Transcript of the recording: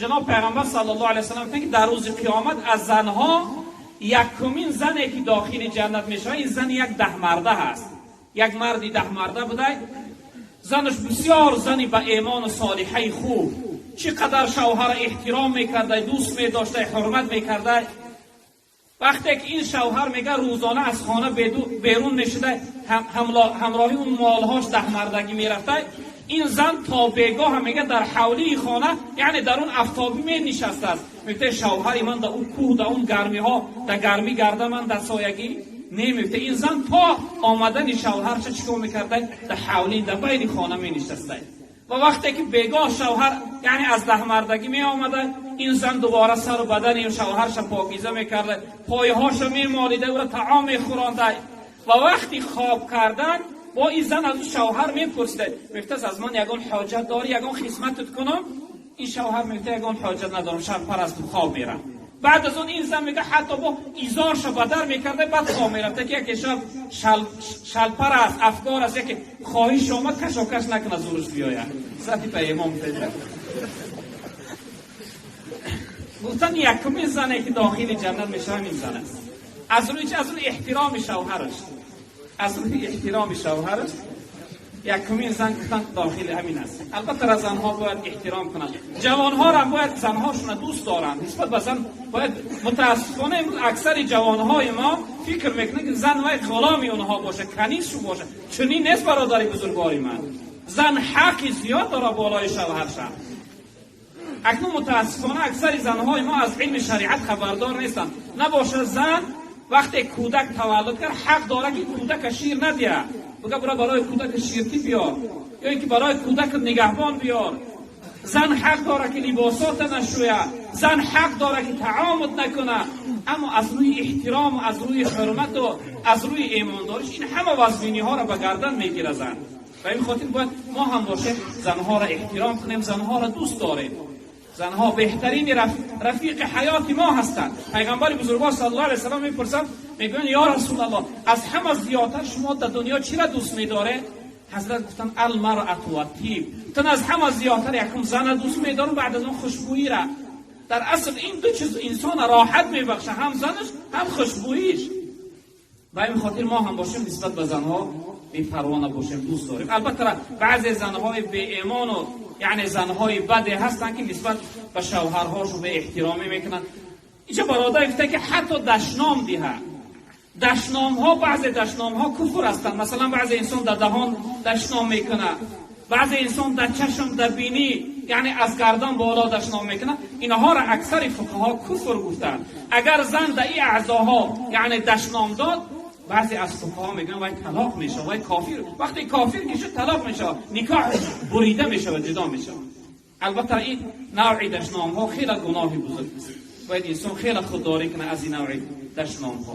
Ҷаноб Пайғамбар саллаллоҳу алайҳи васаллам гуфтанд, ки дар рӯзи қиёмат аз занҳо якумин зане ки дохили ҷаннат мешавад, ин зани як даҳмарда ҳаст. Як марди даҳмарда буда, занаш бисёр зани ба имону солиҳаи хуб, чӣ қадар шавҳара эҳтиром мекарда, дӯст медошта, ҳурмат мекарда. Вақте ки ин шавҳар мега рӯзона аз хона берун мешуда, ҳамроҳи он молҳош даҳмардагӣ мерафта, ин зан то бегоҳ мега дар ҳавлии хона, яъне дар он афтобӣ менишастааст. Мегуфта шавҳари ман дар он кӯҳ, дар он гармиҳо, дар гармӣ гарда, ман дар соягӣ намегуфта. Ин зан то омадани шавҳарша чӣ кор мекарда? Дар ҳавлӣ, дар байни хона менишаста. Ва вақте ки бегоҳ шавҳар, яъне аз даҳмардагӣ меомада, ин зан дубора сару бадани шавҳарша покиза мекарда, пойҳоша мемолида, ӯро таом мехӯронда. Ва вақти хоб кардан бо ин зан аз ӯ шавҳар мепурсида, мегуфтааст аз ман ягон ҳоҷат дорӣ, ягон хизматат кунам? Ин шавҳар мегуфта ягон ҳоҷат надорам, шаб парасту хоб мерам. Баъд аз он ин зан мега ҳатто бо изорша ба дар мекарда, баъд хоб мерафта, ки яке шаб шалпар аст, афкор аст, яке хоҳиш омад кашокаш накунад, зурш биёяд. Сати па имом гуфтан якумин зане ки дохили ҷаннат мешавад ин зан аст. Аз рӯи чи? Аз рӯи эҳтироми шавҳараш. Аз рӯи эҳтироми шавҳараш якумин зан гуфтан дохили ҳамин аст. Албатта занҳо бояд эҳтиром кунанд, ҷавонҳоро бояд занҳошона дӯст доранд. Нисбат ба зан бояд, мутаассифона имрӯз аксари ҷавонҳои мо фикр мекунанд, ки зан вай ғуломи онҳо бошад, канизшу бошад. Чунин нест, бародари бузургвори ман. Зан ҳаққи зиёд дорад болои шавҳарша. Акнун мутаассифона аксари занҳои мо аз илми шариат хабардор нестанд. Набошад зан вақте кӯдак таваллуд кард, ҳақ дорад, ки кӯдака шир надиҳад, буга бура барои кӯдака ширтӣ биёр, ё ин ки барои кӯдак нигаҳбон биёр. Зан ҳақ дорад, ки либосота нашӯяд, зан ҳақ дорад, ки таомут накунад, аммо аз рӯи эҳтирому аз рӯи ҳурмату аз рӯи имондориш ин ҳама вазминиҳоро ба гардан мегирад зан. Ба ин хотир бояд мо ҳам бошем занҳоро эҳтиром кунем, занҳоро дӯст дорем. Занҳо беҳтарини рафиқи ҳаёти мо ҳастанд. Пайғамбари бузургвор саллаллоҳу алайҳи васаллам мепурсанд, мегӯянд: ё Расулаллоҳ, аз ҳама зиёдтар шумо дар дунё чиро дӯст медоред? Ҳазрат гуфтанд: алмарату ваттиб. Гуфтанд аз ҳама зиёдтар якум зана дӯст медорам, баъд аз он хушбӯира. Дар асл ин ду чиз инсона роҳат мебахшад, ҳам занаш, ҳам хушбӯиш. Ба ин хотир мо ҳам бошем нисбат ба занҳо бепарво набошем, дӯст дорем. Албатта баъзе занҳои беимону яъне занҳои баде ҳастанд, ки нисбат ба шавҳарҳошон беэҳтиромӣ мекунанд. Инҷа бародар гуфта, ки ҳатто дашном диҳад. Дашномҳо, баъзе дашномҳо куфр ҳастанд. Масалан, баъзе инсон дар даҳон дашном мекунад, баъзе инсон дар чашм, дар бинӣ, яъне аз гардан боло дашном мекунад. Инҳоро аксари фуқаҳо куфр гуфтанд. Агар зан дар ин аъзоҳо, яъне дашном дод, баъзе аз фуқаҳо мегӯянд вай талоқ мешавад, вай кофир. Вақте кофир ки шуд, талоқ мешавад, никоҳ бурида мешавад, ҷудо мешавад. Албатта ин навъи дашномҳо хеле гуноҳи бузург аст, бояд инсон хеле худдорӣ кунад аз ин навъи дашномҳо.